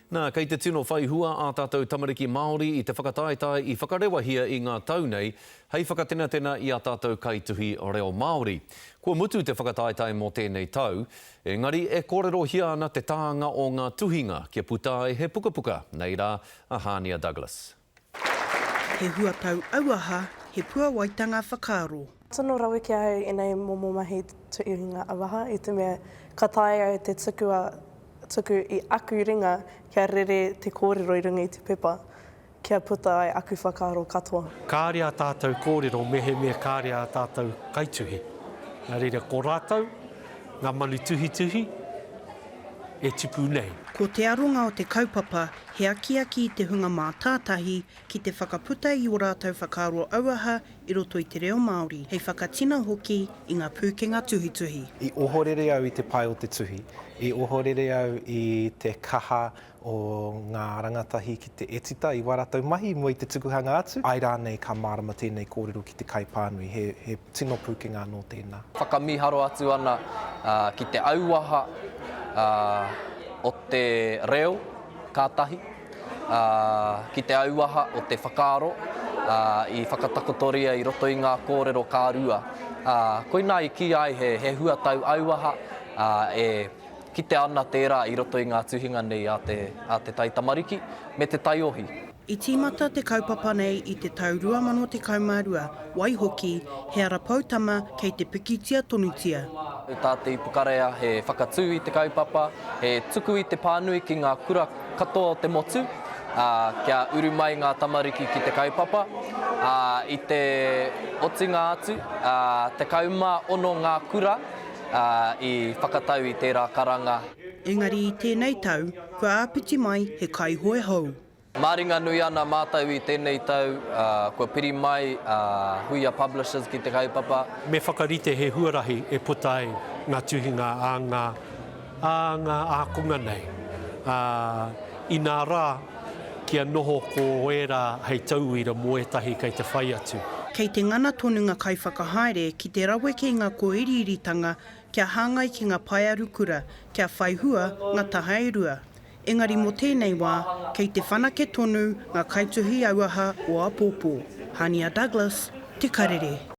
Nā, kei te tino whai hua ā tātou tamariki Māori i te whakataetae i whakarewahia i ngā tau nei hei whakatenatena i ā tātou kaituhi reo Māori. Kua mutu te whakataetae mō tēnei tau, engari e kōrerohia ana te tānga o ngā tuhinga kia puta ai he pukapuka, nei rā a Hānia Douglas. He huatau auaha, he puawaitanga whakaaro. Tino rawe ki ahau enei momo mahi tuhinga auaha i te mea ka taea au te tuku a tuku i aku ringa kia rere te kōrero i runga i te pepa kia puta ai aku whakaaro katoa. Kāre ā tātou kōrero mehemea kāre ā tātou kaituhi. Nā reira ko rātou ngā manu tuhituhi e tupu nei. Ko te aronga o te kaupapa he akiaki i te hunga mātātahi ki te whakaputa i ō rātou whakaaro auaha i roto i te reo Māori, hei whakatina hoki i ngā pūkenga tuhituhi. I ohorere au i te pai o te tuhi. I ohorere au i te kaha o ngā rangatahi ki te etita i wā rātou mahi i mua i te tukuhanga atu, āe rānei ka mārama tēnei kōrero ki te kaipānui, he, he tino pūkenga anō tēnā. Whakamīharo atu ana ki te auaha o te reo ka tahi, ā, ki te auaha o te whakaaro, ā, i whakatakotoria i roto i ngā kōrero ka rua. Ā, koinā i kī ai he, he huatau auaha, ā, e kitea ana tērā i roto i ngā tuhinga nei a te, a te taitamariki me te taiohi. I tīmata te kaupapa nei i te tau 2012, waihoki, he ara poutama kei te pikitia tonutia. Ko tā Te Ipukarea he whakatū i te kaupapa, he tuku i te pānui ki ngā kura katoa o te motu, ā, kia uru mai ngā tamariki ki te kaupapa. Ā, i te otinga atu, ā, 16 ngā kura, ā, i whakatau i tērā karanga. Engari i tēnei tau, kua āpiti mai he kaihoe hou. Māringanui ana mātou i tēnei tau, kua piri mai a Huia Publishers ki te kaupapa. Me whakarite he huarahi e puta ai ngā tuhinga a ngā, a ngā ākonga nei, ā, inā rā, kia noho ko ērā hei tauira mō ētahi kei te whai atu. Kei te ngana tonu ngā kaiwhakahaere ki te raweke i ngā kōiriiritanga kia hāngai ki ngā paearu kura, kia whai hua ngā taha e rua. Engari mō tēnei wā, kei te whanake tonu ngā kaituhi auaha o āpōpō. Hania Douglas, Te Karere.